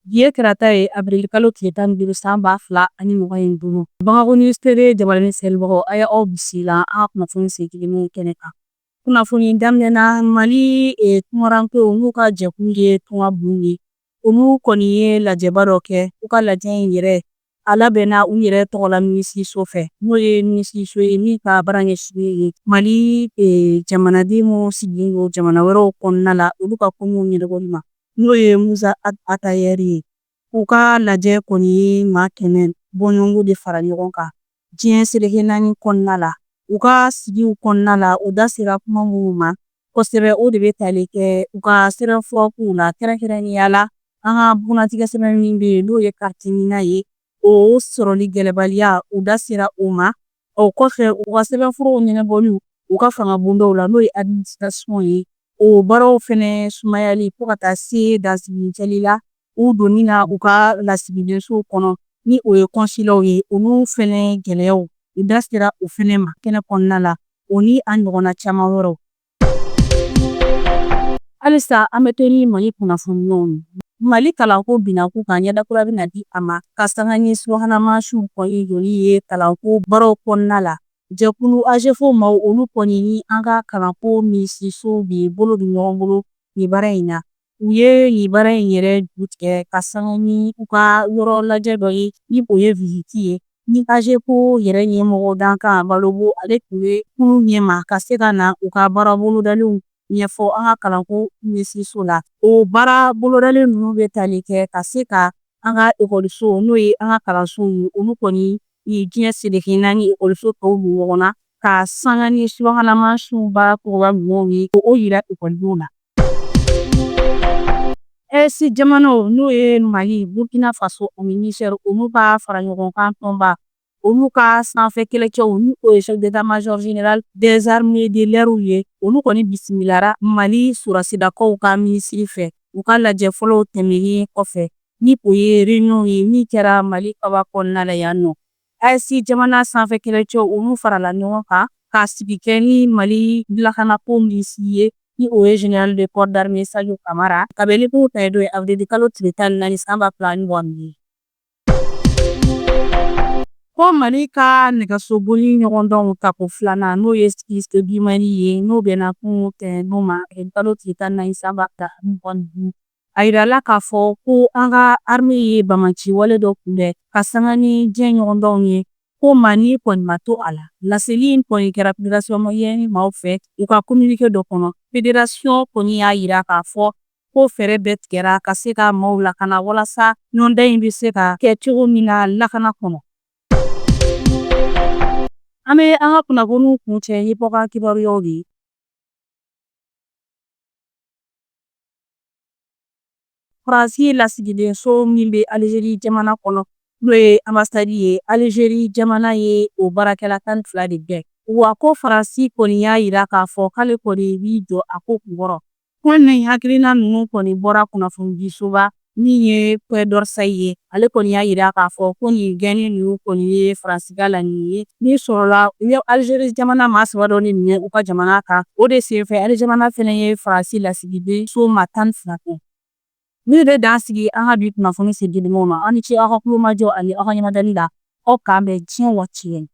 Bi ye tarata ye avril kalo tile 15 san 2025. Bamakɔ News TV jabarani filɛbagaw a ye aw bisimila an ka kunnafoni seginnen kɛnɛ kan. Kunnafoni daminɛ na Mali tunkarankew n'u ka jɛkulu ye tunga bon ye olu kɔni ye lajɛba dɔ kɛ u ka lajɛ in yɛrɛ a labɛnna u yɛrɛ tɔgɔla minisiriso fɛ n'o ye minisiriso ye min ka baara ɲɛsinnen ye Mali jamanaden minnu sigilen don jamana wɛrɛw kɔnɔna la olu ka koɲɛw ɲɛnabɔli ma n'o ye Musa Atayɛri ye. U ka lajɛ kɔni ye maa 100 bɔɲɔgɔnko de fara ɲɔgɔn kan diɲɛ seleke naani kɔnɔna la. U ka sigiw kɔnɔna la u da sera kuma minnu ma kosɛbɛ o de bɛ tali kɛ u ka sɛbɛnfurakow la kɛrɛnkɛrɛnnenya la an ka bugunnatigɛ sɛbɛn min bɛ yen n'o ye carte NINA ye o sɔrɔli gɛlɛbaliya u da sera o ma. O kɔfɛ u ka sɛbɛnfuraw ɲɛnabɔliw u ka fanga bondaw la n'o ye administration ye o baaraw fɛnɛ sumayali fo ka taa se dansigikɛli la u donni na u ka lasigidensow kɔnɔ ni o ye kɔnsilaw ye olu fɛnɛ gɛlɛyaw u da sera o fɛnɛ ma kɛnɛ kɔnɔna la o ni a ɲɔgɔnna caman wɛrɛw. Halisa an bɛ to ni Mali kunnafoniyaw ye. Mali kalanko binna kun kan ɲɛda kura bɛna di a ma ka sanga ni subahana mansinw kɔni donni ye kalanko baaraw kɔnɔna la. Jɛkulu AGEFAUD maaw olu kɔni ni an ka kalanko minisiriso de bolo bɛ ɲɔgɔn bolo nin baara in na. U ye nin baara in yɛrɛ ju tigɛ ka sanga ni u ka yɔrɔ lajɛ dɔ ye ni o ye visite ye ni AGEFAUD yɛrɛ ɲɛmɔgɔ dankan Balobo ale tun bɛ kulu ɲɛma ka se ka na u ka baara bolodalenw ɲɛfɔ an ka kalanko minisiriso la. O baara bolodalen ninnu bɛ tali kɛ ka se ka an ka ekɔliso n'o ye an ka kalansow ye olu kɔni ni diɲɛ seleke naani ekɔliso tɔw don ɲɔgɔn na ka sanga ni subahana mansinw baara cogoya ɲumanw ye o yira ekɔlidenw na. AES jamanaw n'o ye Mali, Burkina Faso ani Niger olu ka fara ɲɔgɔn kan tɔnba olu ka sanfɛ kɛlɛcɛw ni o ye chef d'état-major général des armées de l'air ye olu kɔni bisimilara Mali sɔrɔdasilakaw ka minisiri fɛ u ka lajɛ fɔlɔw tɛmɛnen kɔfɛ ni o ye réunion ye min kɛra Mali kaba kɔnɔna la yan nɔ. AES jamana sanfɛ kɛlɛcɛw olu farala ɲɔgɔn kan ka sigi kɛ ni Mali lakanako minisiri ye ni o ye général de corps d'armée Sadio Kamara ka bɛn ni kunun ta ye don ye avril kalo tile 14 san 2025. Ko Mali ka nɛgɛsoboli ɲɔgɔndanw tako filanan n'o ye Cyclistes du Mali ye n'o bɛnna kunun tɛnɛndon ma kalo tile 14 san 2025. A yirala k'a fɔ ko an ka armée ye banbaanci wale dɔ kunbɛn ka sanga ni diɲɛ ɲɔgɔndanw ye ko maa ni kɔni ma to a la. Laseli in kɔni kɛra fédération malienne maaw fɛ u ka communiqué dɔ kɔnɔ. Fédération kɔni y'a yira k'a fɔ ko fɛɛrɛ bɛɛ tigɛra ka se ka maaw lakana walasa ɲɔgɔndan in bɛ se ka kɛ cogo min na lakana kɔnɔ. An bɛ an ka kunnafoniw kuncɛ ni kɔkan kibaruyaw de ye. Faransi lasigidenso min bɛ Algérie jamana kɔnɔ n'o ye ambassade ye Algérie jamana ye o baarakɛla 12 de gɛn. Wa ko Faransi kɔni y'a yira k'a fɔ k'ale kɔni b'i jɔ a ko kunkɔrɔ. Ko nin hakilina ninnu kɔni bɔra kunnafonidisoba min ye Quai d'Orsay ye ale kɔni y'a yira k'a fɔ ko nin gɛnni ninnu kɔni ye Faransi ka laɲini ye min sɔrɔla u ye Algérie jamana maa saba dɔ de minɛ u ka jamana kan o de senfɛ Algérie jamana fɛnɛ ye Faransi lasigiden so maa 12 gɛn. Min bɛ dan sigi an ka bi kunnafoni seginniw ma aw ni ce aw ka kulomajɔ ani aw ka ɲɛmadali la aw k'an bɛn diɲɛ waati wɛrɛ.